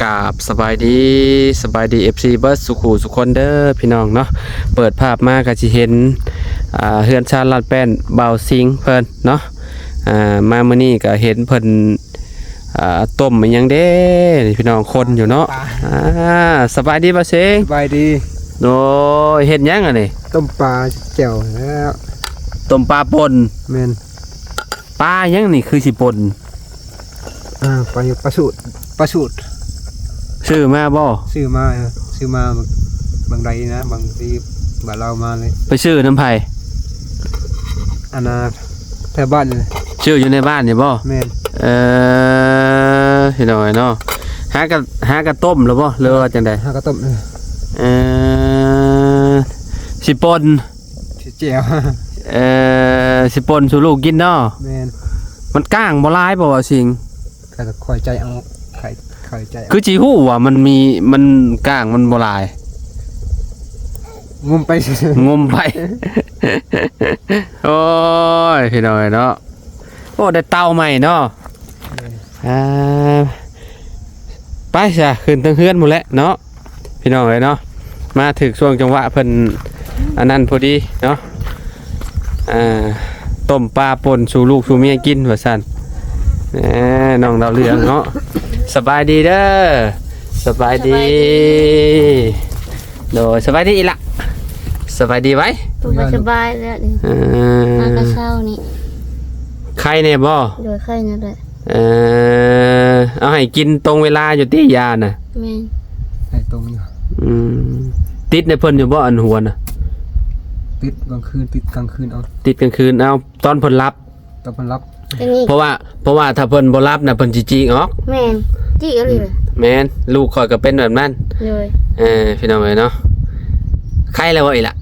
ກາບສະບາຍດີ ສະບາຍດີ ເອັຟຊີ ເບິດສູ່ຄູ່ສູ່ຄົນເດີພີ່ນ້ອງເນາະ. ເປີດພາບມາກໍຊິເຫັນ ອ່າ ເຮືອນຊານລາດແປ້ນບ່າວສິງເພິ່ນເນາະ ອ່າ ມາມື້ນີ້ກໍເຫັນເພິ່ນ ອ່າ ຕົ້ມອີ່ຫຍັງເດ້ພີ່ນ້ອງ ຄົນຢູ່ເນາະ. ອ່າ ສະບາຍດີບ່າວສິງ. ສະບາຍດີ. ໂດຍ ເຮັດຫຍັງອັນນີ້? ຕົ້ມປາແຈ່ວແລ້ວ. ຕົ້ມປາປົ່ນ. ແມ່ນ. ປາຫຍັງນີ້ຄືຊິປົ່ນ? ອ່າ ປາ ປາສູດ ປາສູດ. ຊື້ມາບໍ່? ຊື້ມາ ຊື້ມາບາງໃດນະ ບາງທີ່ບ້ານລາວມາເລີຍ. ໄປຊື້ນຳໃຜ? ອັນນ່າ ແຖວບ້ານນີ້. ຊື້ຢູ່ໃນບ້ານນີ້ບໍ່? ແມ່ນ. ເອີ ພີ່ນ້ອງເອີຍເນາະ ຫາກະ ຫາກະຕົ້ມແລ້ວບໍ່ ຫຼືວ່າຈັ່ງໃດ? ຫາກະຕົ້ມ. ເອີ ເອີ ຊິປົ່ນ ຊິແຈ່ວ. ເອີ ຊິປົ່ນສູ່ລູກກິນເນາະ. ແມ່ນ. ມັນກ້າງບໍ່ຫຼາຍບໍ່ວ່າສິງ? ຂ້ອຍໃຈເອົາ ຂ້ອຍ ຂ້ອຍໃຈເອົາ. ຄືຊິຮູ້ວ່າມັນມີ ມັນກ້າງມັນບໍ່ຫຼາຍ? ງຸ້ມໄປ ງຸ້ມໄປ. ໂອ້ຍ ພີ່ນ້ອງເອີຍເນາະ. ໂອ້ ໄດ້ເຕົາໃໝ່ເນາະ. ແມ່ນ. ອ່າ ໄປຊະ ຂຶ້ນເທິງເຮືອນພຸ້ນແຫຼະເນາະ ພີ່ນ້ອງເອີຍເນາະ. ມາຖືກຊ່ວງຈັງຫວະເພິ່ນອັນນັ້ນພໍດີເນາະ. ອ່າ ຕົ້ມປາປົ່ນສູ່ລູກສູ່ເມຍກິນວ່າຊັ້ນ. ແໜ ນ້ອງດາວເຮືອງເນາະ ສະບາຍດີເດີ. ສະບາຍດີ ສະບາຍດີ. ໂດຍ ສະບາຍດີອີ່ຫຼະ. ສະບາຍດີໄວ. ບໍ່ສະບາຍແລ້ວນີ້. ເອີ ມາແຕ່ເຊົ້ານີ້. ໄຄແດ່ບໍ່? ໂດຍ ໄຄແດ່ແຫຼະ. ເອີ ເອົາໃຫ້ກິນຕົງເວລາຢູ່ຕິ ຢານະ? ແມ່ນ. ໃຫ້ຕົງຢູ່. ອືມ ຕິດໃນເພິ່ນຢູ່ບໍ່ ອັນຫົວນະ? ຕິດກາງຄືນ ຕິດກາງຄືນເອົາ. ຕິດກາງຄືນເອົາ ຕອນເພິ່ນຫຼັບ. ຕອນເພິ່ນຫຼັບ. ເພາະວ່າ ເພາະວ່າຖ້າເພິ່ນບໍ່ຫຼັບນະ ເພິ່ນຊິຈີກອອກ. ແມ່ນ ຈີກອີ່ຫຼີ. ແມ່ນ ລູກຂ້ອຍກໍເປັນແບບນັ້ນ. ໂດຍ. ເອີ ພີ່ນ້ອງເອີຍເນາະ ໄຄແລ້ວບໍ່ອີ່ຫຼະ?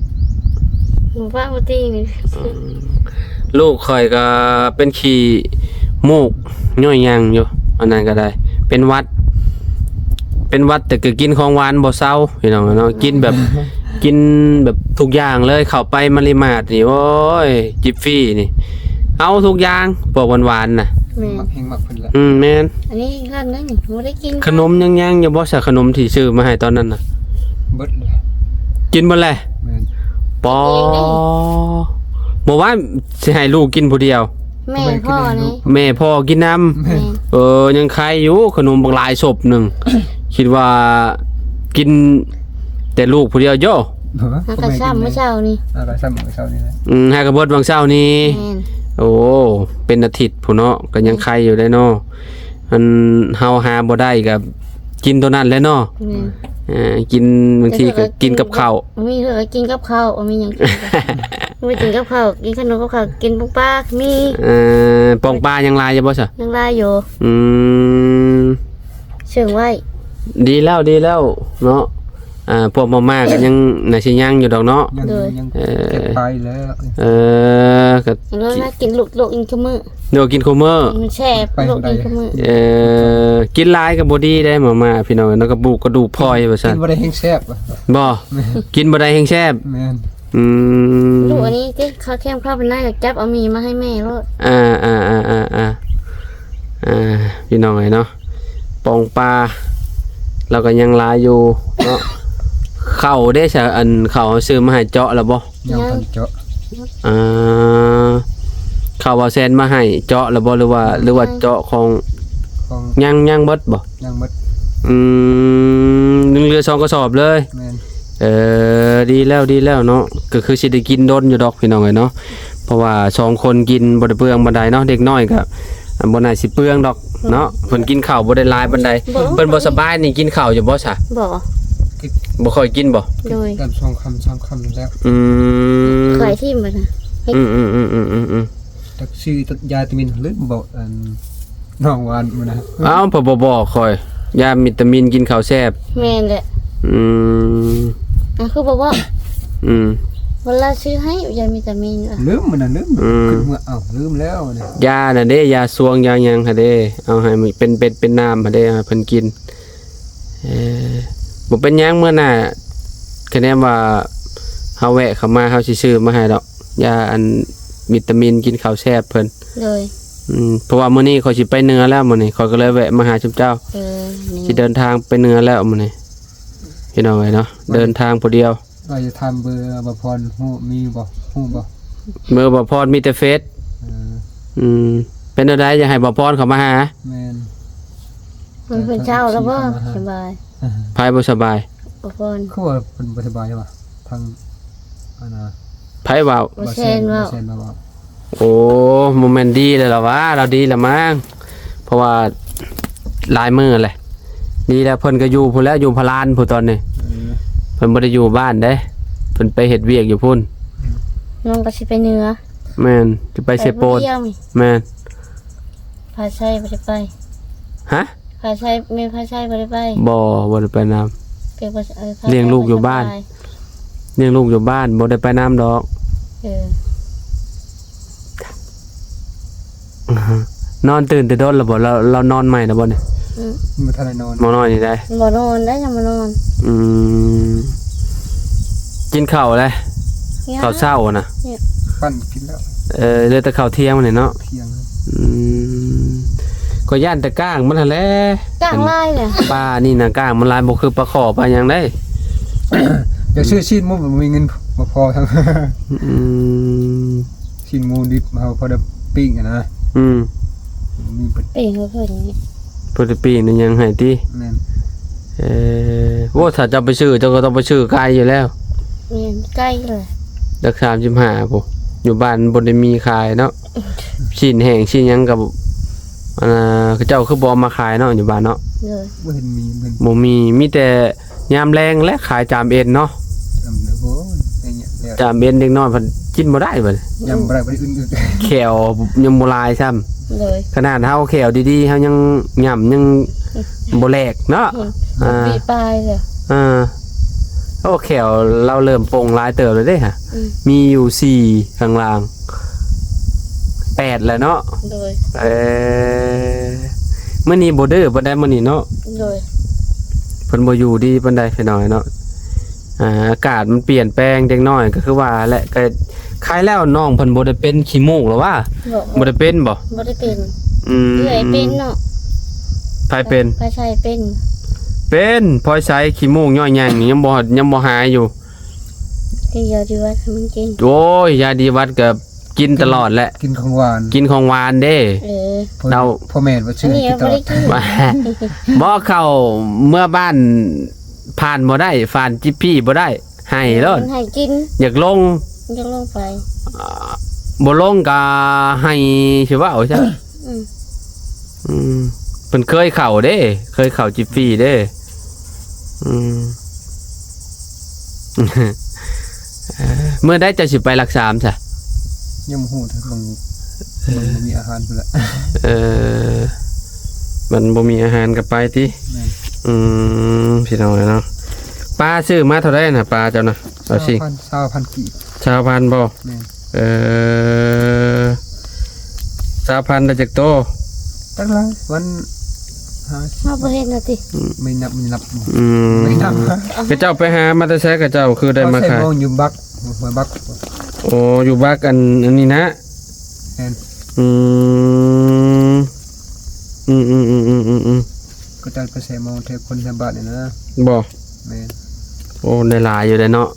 ບໍ່ປະປົກກະຕິ. ອືມ ລູກຂ້ອຍກໍເປັນຂີ້ມູກຍ້ອຍຍັງຢູ່ ອັນນັ້ນກໍໄດ້ ເປັນຫວັດ ເປັນຫວັດ ແຕ່ກໍກິນຂອງຫວານບໍ່ເຊົາ ພີ່ນ້ອງເນາະ. ກິນແບບ ກິນແບບທຸກຢ່າງເລີຍ ເຂົ້າໄປມາຣີມາດນີ້ ໂອ້ຍ ຈິບຟຣີນີ້ ເອົາທຸກຢ່າງ ພວກຫວານໆນະ. ແມ່ນ. ມັກແຮງມັກເພິ່ນລະ. ອືມ ແມ່ນ. ອັນນີ້ຮ້ານນັ້ນບໍ່ໄດ້ກິນ ຂະໜົມຍັງຍັງຢູ່ບໍ່ຊະ? ຂະໜົມທີ່ຊື້ມາໃຫ້ຕອນນັ້ນນະ ເບິດແລ້ວ. ກິນເບິດແລ້ວ? ແມ່ນ. ປໍ ເອງເດ້ ບໍ່ວ່າຊິໃຫ້ລູກກິນຜູ້ດຽວ. ແມ່ພໍ່ນີ້ ແມ່ພໍ່ກິນນຳ. ແມ່ນ. ເອີ ຍັງໄຄຢູ່ ຂະໜົມບັກຫຼາຍສົບໜຶ່ງ ຄິດວ່າກິນແຕ່ລູກຜູ້ດຽວໂຢ. ຫາກະຊ້ຳມື້ເຊົ້ານີ້ ຫາກະຊ້ຳມື້ເຊົ້ານີ້ແຫຼະ. ອືມ ຫາກະເບິດຫວ່າງເຊົ້ານີ້. ແມ່ນ. ໂອ້ ເປັນອາທິດພຸ້ນເນາະ ກໍຍັງໄຄຢູ່ໄດ໋ເນາະ. ອັນເຮົາຫາບໍ່ໄດ້ກໍກິນໂຕນັ້ນແຫຼະເນາະ. ແມ່ນ. ເອີ ກິນ ບາງທີກໍກິນກັບເຂົ້າ ມີເທື່ອກໍກິນກັບເຂົ້າ ບໍ່ມີຫຍັງກິນ ບໍ່ກິນກັບເຂົ້າ ກິນຂະໜົມກັບເຂົ້າ ກິນປຸງປາມີ. ເອີ ປອງປາຍັງຫຼາຍຢູ່ບໍ່ຊະ? ຍັງຫຼາຍຢູ່. ອືມ ເຊິ່ງໄວ້. ດີແລ້ວ ດີແລ້ວເນາະ. ອ່າ ພວກມາມ່າກໍຍັງໜ້າຊິຍັງຢູ່ດອກເນາະ. ຍັງ ໂດຍ ຍັງ ເອີ ເກັບໄປແລ້ວ. ເອີ ກໍ ແລ້ວກິນ ລູກໆກິນຄູ່ມື້. ໂດຍ ກິນຄູ່ມື້ ມັນແຊບ ລູກກິນຄູ່ມື້. ເອີ ກິນຫຼາຍກໍບໍ່ດີເດ້ ມາມ່າ ພີ່ນ້ອງເອີຍເນາະ ກະດູກ ກະດູກພອຍວ່າຊັ້ນ. ກິນບໍ່ໄດ້ແຮງແຊບ. ບໍ່ ແມ່ນ ກິນບໍ່ໄດ້ແຮງແຊບ. ແມ່ນ. ອືມ ລູກອັນນີ້ຕິ ເຂົາແຄມເຂົ້າໄປໃນ ຈັບເອົາໝີ່ມາໃຫ້ແມ່ໂລດ. ອ່າໆໆໆ ອ່າ ພີ່ນ້ອງເອີຍເນາະ ປອງປາລາວກໍຍັງຫຼາຍຢູ່ເນາະ. ເຂົ້າເດ້ຊະ ອັນເຂົ້າເຮົາຊື້ມາໃຫ້ເຈາະແລ້ວບໍ່? ຍັງ ຍັງ ບໍ່ທັນເຈາະ. ອ່າ ເຂົ້າບ່າວແຊນມາໃຫ້ເຈາະແລ້ວບໍ່ ຫຼືວ່າ ຫຼືວ່າເຈາະຂອງ ຂອງ ຍັງ ຍັງເບິດບໍ່? ຍັງເບິດ. ອືມ ຍັງເຫຼືອສອງກະສອບເລີຍ. ແມ່ນ. ເອີ ດີແລ້ວ ດີແລ້ວເນາະ ກໍຄືຊິໄດ້ກິນດົນຢູ່ດອກ ພີ່ນ້ອງເອີຍເນາະ ເພາະວ່າສອງຄົນກິນບໍ່ໄດ້ເປືອງປານໃດເນາະ ເດັກນ້ອຍກໍ ອ່າ ບໍ່ໜ້າຊິເປືອງດອກເນາະ. ເພິ່ນກິນເຂົ້າບໍ່ໄດ້ຫຼາຍປານໃດ. ບໍ່ ເພິ່ນບໍ່ສະບາຍນີ້ກິນເຂົ້າຢູ່ບໍ່ຊະ? ບໍ່ ບໍ່ຄ່ອຍກິນບໍ່? ໂດຍ ກິນສອງຄຳສາມຄຳນີ້ແລ້ວ. ອືມ ຂ້ອຍຖິ້ມບັດນະ. ອືມໆໆໆໆ ຈັກຊື່ຢາວິຕາມິນ ລືມບອກອັນ ນ້ອງຫວານມື້ນະ. ເອົ້າ ເພິ່ນບໍ່ບອກຂ້ອຍ ຢາວິຕາມິນກິນເຂົ້າແຊບ. ແມ່ນແຫຼະ. ອືມ ອັນຄືບໍ່ບອກ. ອືມ ເວລາຊື້ໃຫ້ຢາວິຕາມິນ ລືມມື້ນະ ລືມ. ອືມ ຄືເມື່ອ ເອົ້າ ລືມແລ້ວນີ້. ຢານະເດ້ ຢາຊວງ ຢາຫຍັງຫັ້ນເດ້ ເອົາໃຫ້ມັນເປັນເມັດເປັນນ້ຳຫັ້ນເດ້ ໃຫ້ເພິ່ນກິນ. ເອີ ບໍ່ເປັນຫຍັງ ມື້ໜ້າ ຄະແນນວ່າເຮົາແວະເຂົ້າມາ ເຮົາຊິຊື້ມາໃຫ້ດອກ ຢາອັນວິຕາມິນກິນເຂົ້າແຊບເພິ່ນ. ໂດຍ. ອືມ ເພາະວ່າມື້ນີ້ຂ້ອຍຊິໄປເໜືອແລ້ວ ມື້ນີ້ຂ້ອຍກໍເລີຍແວະມາຫາຊຸມເຈົ້າ. ເອີ ນີ້ ຊິເດີນທາງໄປເໜືອແລ້ວມື້ນີ້ ພີ່ນ້ອງເອີຍເນາະ. ເດີນທາງຜູ້ດຽວ. ວ່າຈະຖາມເບີບ່າວພອນ ຮູ້ ມີຢູ່ບໍ່? ຮູ້ບໍ່? ເບີບ່າວພອນມີແຕ່ເຟສ. ເອີ ອືມ ເປັນແນວໃດ ຢາກໃຫ້ບ່າວພອນເຂົ້າມາຫາ? ແມ່ນ. ເພິ່ນ ເພິ່ນເຊົາແລ້ວບໍ່? ສະບາຍ. ໃຜບໍ່ສະບາຍ? ບ່າວພອນ. ຄືວ່າເພິ່ນບໍ່ສະບາຍຫວາ? ທາງ ອັນນ່າ ໃຜເວົ້າ? ບ່າວແຊນເວົ້າ. ໂອ້ ບໍ່ແມ່ນດີແລ້ວລະຫວາ? ລາວດີລະມັງ ເພາະວ່າຫຼາຍມື້ແຫຼະ. ດີແລ້ວ ເພິ່ນກໍຢູ່ພຸ້ນແຫຼະ ຢູ່ພະລານພຸ້ນຕອນນີ້. ເອີ ເພິ່ນບໍ່ໄດ້ຢູ່ບ້ານເດ້ ເພິ່ນໄປເຮັດວຽກຢູ່ພຸ້ນ. ນ້ອງກໍຊິໄປເໜືອ. ແມ່ນ ຈະໄປເຊໂປນ. ໄປຜູ້ດຽວນີ້. ແມ່ນ. ພາໄຊບໍ່ໄດ້ໄປ? ຮະ? ພາໄຊ ແມ່ພາໄຊບໍ່ໄດ້ໄປ? ບໍ່ ບໍ່ໄດ້ໄປນຳ. ເປັນບໍ່? ເອີ ພາໄຊ ລ້ຽງລູກຢູ່ບ້ານ. ບໍ່ສະບາຍ. ລ້ຽງລູກຢູ່ບ້ານ ບໍ່ໄດ້ໄປນຳດອກ. ເອີ ນອນຕື່ນແຕ່ດົນແລ້ວບໍ່? ລາວ ລາວນອນໃໝ່ແລ້ວບໍ່ນີ້? ອືມ ບໍ່ທັນໄດ້ນອນ. ໝໍນ້ອຍນີ້ໄດ໋ ບໍ່ນອນໄດ໋ ຍັງບໍ່ນອນ. ອືມ ກິນເຂົ້າແລ້ວ? ຍັງ. ເຂົ້າເຊົ້ານະ? ຍັງ. ປັ້ນກິນແລ້ວ. ເອີ ເຫຼືອແຕ່ເຂົ້າທ່ຽງນີ້ເນາະ. ທ່ຽງ. ອືມ ຂ້ອຍຢ້ານແຕ່ກ້າງມັນຫັ້ນແຫຼະ. ກ້າງຫຼາຍແຫຼະ. ປານີ້ນະ ກ້າງມັນຫຼາຍ ບໍ່ຄືປາຂໍປາຫຍັງເດ້. ຢາກຊື້ຊີ້ນໝູ ບໍ່ມີເງິນ ບໍ່ພໍທັງ. ອືມ ຊີ້ນໝູດິບ ເຮົາພໍໄດ້ປີ້ງຫັ້ນນະ. ອືມ ມີ ປີ້ງເພິ່ນນີ້ ເພິ່ນໄດ້ປີ້ງໄດ້ຫຍັງໃຫ້ຕິ? ແມ່ນ. ເອີ ໂອ້ ຖ້າເຈົ້າໄປຊື້ ເຈົ້າກໍຕ້ອງໄປຊື້ໄກຢູ່ແລ້ວ. ແມ່ນ ໄກເລີຍ. ຫຼັກສາມສິບຫ້າພຸ້ນ ຢູ່ບ້ານບໍ່ໄດ້ມີຂາຍເນາະ. ຊີ້ນແຫ້ງຊີ້ນຫຍັງກໍ ອັນນ່າ ເຂົາເຈົ້າຄືບໍ່ເອົາມາຂາຍເນາະ ຢູ່ບ້ານເນາະ? ໂດຍ. ບໍ່ເຫັນມີ ບໍ່ມີ ມີແຕ່ຍາມແລງແຫຼະ ຂາຍຈາມເອັນເນາະ. ຈາມເອັນ ໂອ້ຍ ໄດ້ຫຍັງແລ້ວ ຈາມເອັນເດັກນ້ອຍພັດກິນບໍ່ໄດ້ບັດນີ້. ຍຳບໍ່ໄດ້ ບໍ່ໄດ້ອື່ນໆ ແຂ້ວຍັງບໍ່ລາຍຊ້ຳ. ໂດຍ. ຂະໜາດເຮົາແຂ້ວດີໆ ເຮົາຍັງຍຳຍັງບໍ່ແຫຼກເນາະ. ອືມ ອ່າ ປີປາຍແລ້ວ. ອ່າ ໂອ້ ແຂ້ວລາວເລີ່ມປົ່ງຫຼາຍເຕີບແລ້ວເດ້ຫະ. ອືມ ມີຢູ່ສີ່ຂ້າງລ່າງ ແປດແລ້ວເນາະ. ໂດຍ. ເອີ ມື້ນີ້ບໍ່ດື້ປານໃດມື້ນີ້ເນາະ. ໂດຍ. ເພິ່ນບໍ່ຢູ່ດີປານໃດພີ່ນ້ອງເນາະ. ອ່າ ອາກາດມັນປ່ຽນແປງເດັກນ້ອຍ ກໍຄືວ່າແຫຼະ ກໍໄຄແລ້ວ. ນ້ອງເພິ່ນບໍ່ໄດ້ເປັນຂີ້ມູກແລ້ວຫວາ? ບໍ່ ບໍ່ໄດ້ເປັນບໍ່? ບໍ່ໄດ້ເປັນ. ອືມ ເອື້ອຍເປັນເນາະ. ໃຜເປັນ? ພອຍໄຊເປັນ. ເປັນ ພອຍໄຊຂີ້ມູກຍ້ອຍຫຍັງນີ້ ຍັງບໍ່ ຍັງບໍ່ຫາຍຢູ່. ກິນຢາດີຫວັດໃຫ້ມັນກິນ. ໂອ້ຍ ຢາດີຫວັດກໍກິນຕະຫຼອດແຫຼະ. ກິນຂອງຫວານ ກິນຂອງຫວານເດ້. ເອີ ເຈົ້າ ພໍ່ແມ່ວ່າຊື້ໃຫ້ກິນຕະຫຼອດ. ບໍ່ ເຂົ້າເມືອບ້ານຜ່ານບໍ່ໄດ້ ຜ່ານຈິບພີ້ບໍ່ໄດ້ ໃຫ້ໂລດ ໃຫ້ກິນ. ຢາກລົງ ຢາກລົງໄປ ບໍ່ລົງກໍໃຫ້ ຊິເວົ້າຊັ້ນ. ອືມ ອືມ ເພິ່ນເຄີຍເຂົ້າເດ້ ເຄີຍເຂົ້າຈິບຟີເດ້. ອືມ ເອີ ມື້ໃດເຈົ້າຊິໄປຫຼັກສາມຊະ? ຍັງບໍ່ຮູ້ ເບິ່ງ ເອີ ເບິ່ງບໍ່ມີອາຫານພຸ້ນລະ. ເອີ ມັນບໍ່ມີອາຫານກໍໄປຕິ. ແມ່ນ. ອືມ ພີ່ນ້ອງເອີຍເນາະ ປາຊື້ມາເທົ່າໃດນະ ປາເຈົ້ານະ? ເອົາຊິ ຊາວພັນ ຊາວພັນກີບ. ຊາວພັນບໍ່? ແມ່ນ. ເອີ ຊາວພັນໄດ້ຈັກໂຕ? ຈັກລະ ມັນຫາ ເຮົາບໍ່ເຫັນນະຕິ. ອືມ ໄມ່ນັບ ໄມ່ນັບ. ອືມ ໄມ່ນັບ. ຂະເຈົ້າໄປຫາມາແຕ່ໃສ? ຂະເຈົ້າຄືໄດ້ມາຂາຍ? ເຂົາໃສ່ມອງຢູ່ບັກ ຫ້ວຍບັກ. ໂອ້ ຢູ່ບັກອັນ ອັນນີ້ນະ? ແມ່ນ. ອືມ ອືມໆໆໆໆ ຂະເຈົ້າໄປໃສ່ມອງແຖວຄົນແຖວບ້ານນີ້ນະ. ບໍ່? ແມ່ນ. ໂອ້ ໄດ້ຫຼາຍຢູ່ເດ້ເນາະ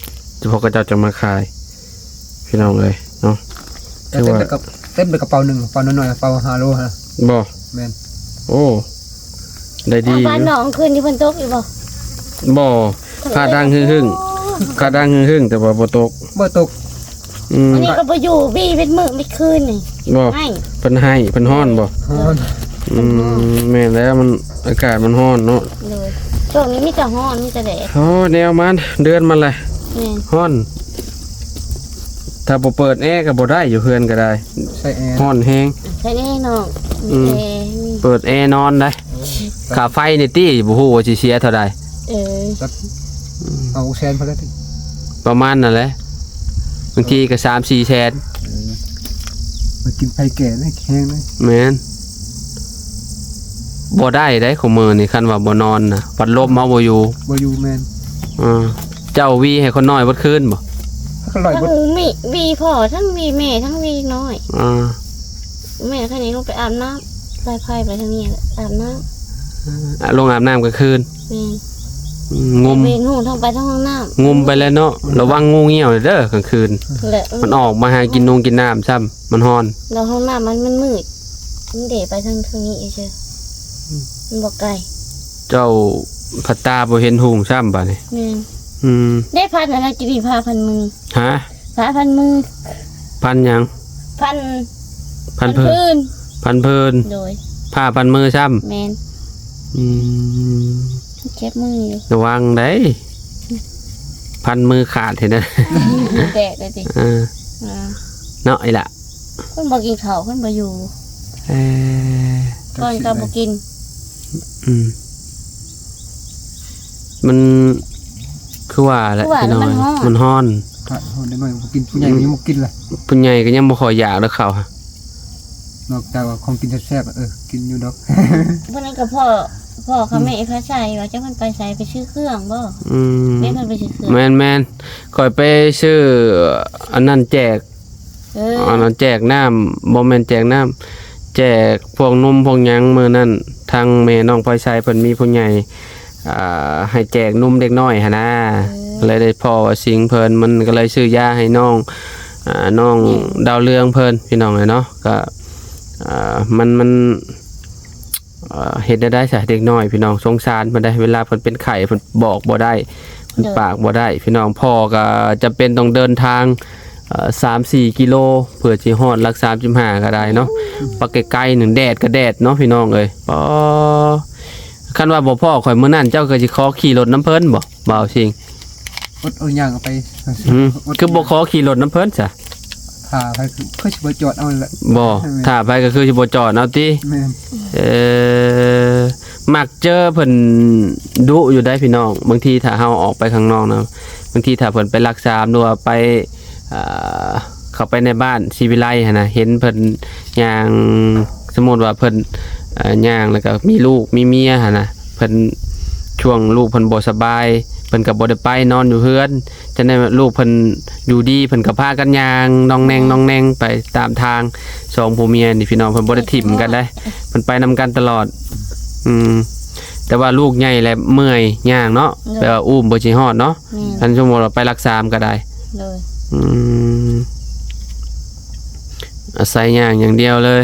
ເພາະຂະເຈົ້າຈະມາຂາຍ. ພີ່ນ້ອງເອີຍເນາະ ແຕ່ເຕັມ ຖືວ່າ ແຕ່ກະ ເຕັມແຕ່ກະເປົາໜຶ່ງ ກະເປົານ້ອຍໆ ກະເປົາຫ້າໂລຫັ້ນນະ. ບໍ່? ແມ່ນ. ໂອ້ ໄດ້ດີຢູ່. ບ້ານນ້ອງຄືນນີ້ເພິ່ນຕົກຢູ່ບໍ່? ບໍ່. ຟ້າດັງຮຶ່ງໆ ຟ້າດັງຮຶ່ງໆ ແຕ່ວ່າບໍ່ຕົກ. ບໍ່ຕົກ. ອືມ ອັນນີ້ກໍບໍ່ຢູ່ ບີເປັນມື້ເປັນຄືນນີ້. ບໍ່? ໃຫ້ ເພິ່ນໃຫ້ ເພິ່ນຮ້ອນບໍ່? ຮ້ອນ. ອືມ ແມ່ນແລ້ວ ມັນ ອາກາດມັນຮ້ອນເນາະ. ໂດຍ. ຊ່ວງນີ້ມີແຕ່ຮ້ອນ ມີແຕ່ແດດ. ໂອ້ ແນວມັນ ເດືອນມັນແຫຼະ. ແມ່ນ. ຮ້ອນ. ຖ້າບໍ່ເປີດແອກໍບໍ່ໄດ້ ຢູ່ເຮືອນກໍໄດ້. ໃສ່ແອ. ຮ້ອນແຮງ. ໃສ່ແອນ້ອງ. ອືມ ມີແອ. ເປີດແອນອນໄດ໋. ໂອ້ຍ. ຄ່າໄຟນີ້ຕິ ບໍ່ຮູ້ວ່າຊິເສຍເທົ່າໃດ. ເອີ. ອືມ. ເອົາແສນພໍແລ້ວຕິ. ປະມານນັ້ນແຫຼະ. ບາງທີກໍສາມສີ່ແສນ. ເອີ. ມາກິນໄຟແກ່ນະ ແຮງນະ. ແມ່ນ. ບໍ່ໄດ້ໃດ໋ ຂອງມື້ນີ້ ຄັນວ່າບໍ່ນອນນະ ພັດລົມເຮົາບໍ່ຢູ່. ບໍ່ຢູ່. ແມ່ນ. ເອີ. ເຈົ້າຫວີໃຫ້ຄົນນ້ອຍເບິດຄືນບໍ່? ຄັນນ້ອຍເບິດ. ທັງຫວີພໍ່ ທັງຫວີແມ່ ທັງຫວີນ້ອຍ. ເອີ. ແມ່ ຄັນນີ້ລົງໄປອາບນ້ຳ ສາຍໄຟໄປທາງນີ້ແຫຼະ ອາບນ້ຳ ອາ ລົງອາບນ້ຳກາງຄືນ. ແມ່ນ. ອືມ ງຸ່ມ ເຫັນຮູທັງໄປທາງຫ້ອງນ້ຳ ງຸ່ມໄປແລ້ວເນາະ. ອືມ ລະວັງງູງຽວເດີກາງຄືນ ແຫຼະ ມັນອອກມາຫາກິນນົງກິນນ້ຳຊ້ຳ ມັນຮ້ອນ. ແລ້ວຫ້ອງນ້ຳມັນ ມັນມືດ ມັນເດໄປທາງ ທາງນີ້ຊື່ ອືມ ມັນບໍ່ໄກ. ເຈົ້າພັດຕາບໍ່ເຫັນຮຸ່ງຊ້ຳບາດນີ້. ແມ່ນ. ອືມ ເດ້ ພັນອັນນັ້ນ ກິນນີ້ ຜ້າພັນມື. ຮະ? ຜ້າພັນມື. ພັນຫຍັງ? ພັນ ພັນເພີນ ພັນເພີນ. ໂດຍ ຜ້າພັນມືຊ້ຳ. ແມ່ນ. ອືມ ເຈັບມືຢູ່ ລະວັງໄດ໋ ພັນມືຂາດເຫັນເດີ. ແຕກເລີຍຕິ. ເອີ ອ່າ ເນາະ ອີ່ຫຼະ ເພິ່ນບໍ່ກິນເຂົ້າ ເພິ່ນບໍ່ຢູ່. ເອີ ກ່ອນກໍບໍ່ກິນ. ອືມ ມັນຄືວ່າແຫຼະ ຄືວ່າ ພີ່ນ້ອງ ມັນຮ້ອນ ມັນຮ້ອນ. ຂາດ ເດັກນ້ອຍບໍ່ກິນ ຜູ້ໃຫຍ່ກໍຍັງບໍ່ກິນລະ ຜູ້ໃຫຍ່ກໍຍັງບໍ່ຄ່ອຍຢາກດອກເຂົ້າ. ນອກຈາກວ່າຂອງກິນແຊບໆ ເອີ ກິນຢູ່ດອກ. ມື້ນັ້ນກໍພໍ່ ພໍ່ກັບແມ່ພາໄຊວ່າ ຈັກເພິ່ນໄປໃສ ໄປຊື້ເຄື່ອງບໍ່? ອືມ ແມ່ນ ເພິ່ນໄປຊື້ເຄື່ອງ. ແມ່ນໆ ຂ້ອຍໄປຊື້ອັນນັ້ນແຈກ ເອີ ອັນນັ້ນແຈກນ້ຳ ບໍ່ແມ່ນແຈກນ້ຳ ແຈກພວກນົມພວກຫຍັງ. ມື້ນັ້ນທາງແມ່ນ້ອງພອຍໄຊເພິ່ນມີຜູ້ໃຫຍ່ ອ່າ ໃຫ້ແຈກນົມເດັກນ້ອຍຫັ້ນນາ. ເອີ ເລີຍໄດ້ພໍ້ວ່າຊິງເພິ່ນ ມັນກໍເລີຍຊື້ຢາໃຫ້ນ້ອງ ອ່າ ນ້ອງ ອືມ ດາວເຮືອງເພິ່ນ ພີ່ນ້ອງເອີຍເນາະ. ກໍ ອ່າ ມັນ ມັນ ເອີ ເຮັດແນວໃດຊະ ເດັກນ້ອຍ ພີ່ນ້ອງ ສົງສານເພິ່ນໄດ໋. ເວລາເພິ່ນເປັນໄຂ້ ເພິ່ນບອກບໍ່ໄດ້ ເພິ່ນ ໂດຍ ປາກບໍ່ໄດ້ ພີ່ນ້ອງ. ພໍ່ກໍຈຳເປັນຕ້ອງເດີນທາງ ເອີ ສາມສີ່ກິໂລ ເພື່ອຊິຮອດຫຼັກສາມສິບຫ້າກໍໄດ້ເນາະ. ອືມ ປັກໄກໆໜຶ່ງ ແດດກໍແດດເນາະ ພີ່ນ້ອງເອີຍ. ປາ ຄັນວ່າບໍ່ພໍ້ຂ້ອຍມື້ນັ້ນ ເຈົ້າກໍຊິຂໍຂີ່ລົດນຳເພິ່ນບໍ່ ບ່າວຊິງ? ອົດເອົາຍ່າງເອົາໄປ. ອືມ ອດ ຄືບໍ່ຂໍຂີ່ລົດນຳເພິ່ນຊະ? ຖ້າໃຜຄື ຄືຊິບໍ່ຈອດເອົາແຫຼະ. ບໍ່ ແມ່ນ. ຖ້າໃຜກໍຄືຊິບໍ່ຈອດເອົາຕິ? ແມ່ນ. ເອີ ມັກເຈີເພິ່ນດຸຢູ່ໄດ໋ ພີ່ນ້ອງ. ບາງທີຖ້າເຮົາອອກໄປຂ້າງນອກນະ ບາງທີຖ້າເພິ່ນໄປລັກສາມ ຫຼືວ່າໄປ ອ່າ ເຂົ້າໄປໃນບ້ານສີວິໄລຫັ້ນນະ ເຫັນເພິ່ນຍ່າງ ສົມມຸດວ່າເພິ່ນ ເອີ ຍ່າງ ແລ້ວກໍມີລູກມີເມຍຫັ້ນນະ ເພິ່ນ ຊ່ວງລູກເພິ່ນບໍ່ສະບາຍ ເພິ່ນກໍບໍ່ໄດ້ໄປ ນອນຢູ່ເຮືອນ. ຈັ່ງໃດລູກເພິ່ນຢູ່ດີ ເພິ່ນກໍພາກັນຍ່າງໜ່ອງແໜ່ງໜ່ອງແໜ່ງໄປຕາມທາງ. ສອງຜົວເມຍນີ້ ພີ່ນ້ອງ ເພິ່ນບໍ່ໄດ້ຖິ້ມກັນໄດ໋ ເພິ່ນໄປນຳກັນຕະຫຼອດ. ອືມ ແຕ່ວ່າລູກໃຫຍ່ແລ້ວເມື່ອຍຍ່າງເນາະ ໂດຍ ແບບວ່າອຸ້ມບໍ່ຊິຮອດເນາະ. ແມ່ນ. ຄັນສົມມຸດວ່າໄປຫຼັກສາມກໍໄດ້. ໂດຍ. ອືມ ອາໄສຍ່າງຢ່າງດຽວເລີຍ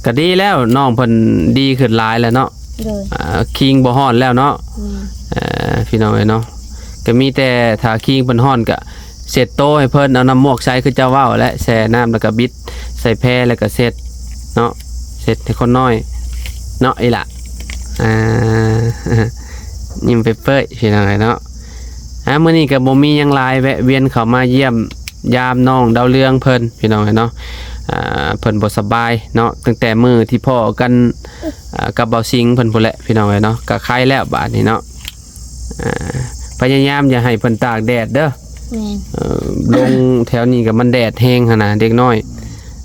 ກໍດີແລ້ວ ນ້ອງເພິ່ນດີຂຶ້ນຫຼາຍແລ້ວເນາະ. ໂດຍ. ອ່າ ຄີງບໍ່ຮ້ອນແລ້ວເນາະ. ແມ່ນ. ເອີ ພີ່ນ້ອງເອີຍເນາະ ກໍມີແຕ່ຖ້າຄີງເພິ່ນຮ້ອນກໍເຊັດໂຕໃຫ້ເພິ່ນ ເອົານ້ຳໝວກໃສ່ຄືເຈົ້າເວົ້າແຫຼະ ແຊ່ນ້ຳແລ້ວກໍບິດໃສ່ແພ ແລ້ວກໍເຊັດເນາະ ເຊັດໃຫ້ຄົນນ້ອຍເນາະ ອີ່ຫຼະ. ອ່າ ຍິ້ມເປີຍໆ ພີ່ນ້ອງເອີຍເນາະ. ອ່າ ມື້ນີ້ກໍບໍ່ມີຫຍັງຫຼາຍ ແວະວຽນເຂົ້າມາຢ້ຽມຢາມນ້ອງດາວເຮືອງເພິ່ນ ພີ່ນ້ອງເອີຍເນາະ. ອ່າ ເພິ່ນບໍ່ສະບາຍເນາະ ຕັ້ງແຕ່ມື້ທີ່ພໍ້ກັນ ອ່າ ກັບບ່າວສິງເພິ່ນພຸ້ນແຫຼະ ພີ່ນ້ອງເອີຍເນາະ. ກໍໄຄແລ້ວບາດນີ້ເນາະ. ອ່າ ພະຍາຍາມຢ່າໃຫ້ເພິ່ນຕາກແດດເດີ. ແມ່ນ. ເອີ ລົງແຖວນີ້ກໍມັນແດດແຮງຫັ້ນນະ ເດັກນ້ອຍ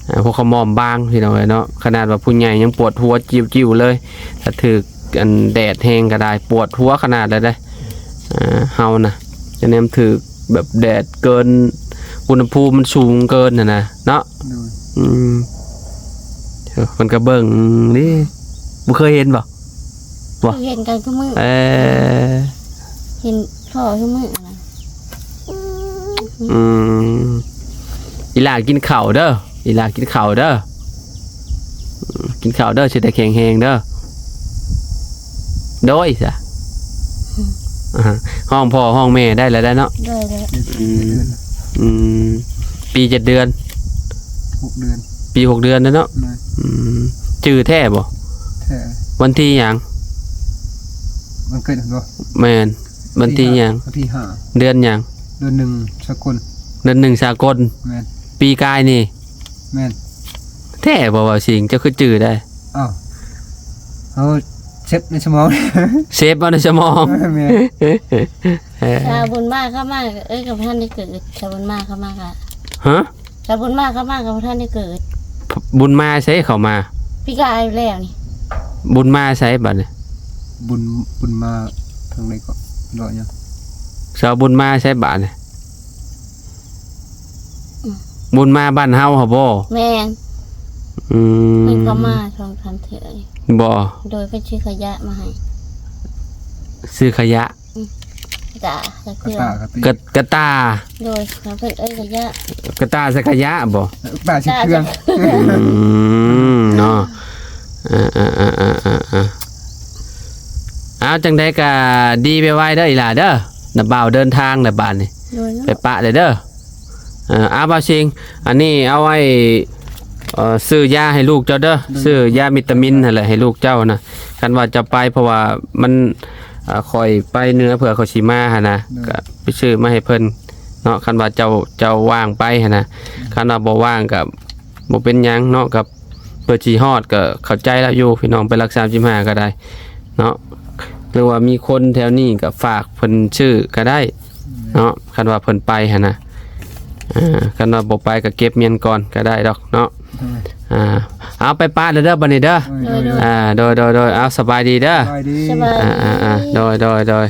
ອ່າ ຫົວຂະໝໍ້ບາງ ພີ່ນ້ອງເອີຍເນາະ. ຂະໜາດວ່າຜູ້ໃຫຍ່ຍັງປວດຫົວຈິ້ວໆເລີຍ ຖ້າຖືກອັນແດດແຮງກໍໄດ້ ປວດຫົວຂະໜາດໃດເດ້. ອ່າ ເຮົານະ ຈະແນມຖືກແບບແດດເກີນ ອຸນຫະພູມມັນສູງເກີນຫັ້ນນະເນາະ. ໂດຍ. ອືມ ເອີ ມັນກໍເບິ່ງນີ້ ບໍ່ເຄີຍເຫັນບໍ່? ບໍ່ ເຫັນກັນທຸກມື້. ເອີ ເຫັນພໍ່ທຸກມື້ນະ. ອືມ ອີຫຼ້າກິນເຂົ້າເດີ ອີຫຼ້າກິນເຂົ້າເດີ ກິນເຂົ້າເດີ ຊິໄດ້ແຂງແຮງເດີ. ໂດຍຊະ ອືມ ຮ້ອງພໍ່ຮ້ອງແມ່ໄດ້ແລ້ວເນາະ. ໄດ້ແລ້ວ. ອືມ ອືມ ປີຈັກເດືອນ? ຫົກເດືອນ. ປີຫົກເດືອນແລ້ວເນາະ. ແມ່ນ. ອືມ ຈື່ແທ້ບໍ່? ແທ້. ວັນທີຫຍັງ? ວັນເກີດເຫັນບໍ່? ແມ່ນ. ວັນທີຫຍັງ? ວັນທີຫ້າ. ເດືອນຫຍັງ? ເດືອນໜຶ່ງສາກົນ. ເດືອນໜຶ່ງສາກົນ. ແມ່ນ. ປີກາຍນີ້. ແມ່ນ. ແທ້ບໍ່ ບ່າວສິງ ເຈົ້າຄືຈື່ໄດ້? ອ້າວ ເຮົາເຊັບໃນສະໝອງ. ເຊັບເອົາໃນສະໝອງ. ແມ່ນ. ເອີ ຊາວບຸນມາເຂົ້າມາ ເອີ ກໍບໍ່ທັນໄດ້ເກີດ. ຊາວບຸນມາເຂົ້າມາກະ ຮະ? ຊາວບຸນມາເຂົ້າມາກໍບໍ່ທັນໄດ້ເກີດ. ບຸນມາໃສເຂົ້າມາ? ປີກາຍແລ້ວນີ້. ບຸນມາໃສບາດນີ້? ບຸນ ບຸນມາທາງໃດກໍເລາະຫຍັງ? ຊາວບຸນມາໃສບາດນີ້? ອືມ ບຸນມາບ້ານເຮົາຫັ້ນບໍ່? ແມ່ນ. ອືມ ເພິ່ນເຂົ້າມາສອງສາມເທື່ອນີ້ ບໍ່ ໂດຍ ເພິ່ນຊື້ຂະຫຍະມາໃຫ້ ຊື້ຂະຫຍະ ອືມ ກະຕາ ກະຕາ ກະ ກະຕາ ໂດຍ ເພິ່ນເອີ້ນຂະຫຍະ ກະຕາໃສ່ຂະຫຍະບໍ່ ກະຕາໃສ່ເຄື່ອງ ອືມ ເນາະ ເອີໆໆໆໆ ເອົາ ຈັ່ງໃດກະດີໄວໆເດີອີ່ຫຼ້າເດີ ນ້າບ່າວເດີນທາງແລ້ວບາດນີ້ ໂດຍ ໄປປະເລີຍເດີ ເອີ ອາ ບ່າວຊິງ ອັນນີ້ເອົາໄວ້ ເອີ ຊື້ຢາໃຫ້ລູກເຈົ້າເດີ ໂດຍ ຊື້ຢາວິຕາມິນຫັ້ນແຫຼະໃຫ້ລູກເຈົ້ານະ ຄັນວ່າເຈົ້າໄປ ເພາະວ່າມັນ ເອີ ຂ້ອຍໄປເໜືອເພື່ອຂ້ອຍຊິມາຫັ້ນນະ ໂດຍ ກະໄປຊື້ມາໃຫ້ເພິ່ນເນາະ ຄັນວ່າເຈົ້າ ເຈົ້າວ່າງໄປຫັ້ນນະ ໂດຍ ຄັນວ່າບໍ່ວ່າງກະບໍ່ເປັນຫຍັງເນາະ ກະເພື່ອຊິຮອດກະເຂົ້າໃຈລາວຢູ່ ພີ່ນ້ອງໄປຫຼັກສາມສິບຫ້າກະໄດ້ເນາະ ຫຼືວ່າມີຄົນແຖວນີ້ກະຝາກເພິ່ນຊື້ກະໄດ້ ເນາະ ຄັນວ່າເພິ່ນໄປຫັ້ນນະ ເອີ ຄັນວ່າບໍ່ໄປກໍເກັບມຽນກ່ອນກໍໄດ້ດອກເນາະ ໂດຍ ອ່າ ເອົາໄປປະເດີບັດນີ້ເດີ ໂດຍ ໂດຍ ອ່າ ໂດຍ ໂດຍ ໂດຍ ເອົາ ສະບາຍດີເດີ ສະບາຍດີ ສະບາຍດີ ອ່າ ໂດຍ ໂດຍ ໂດຍ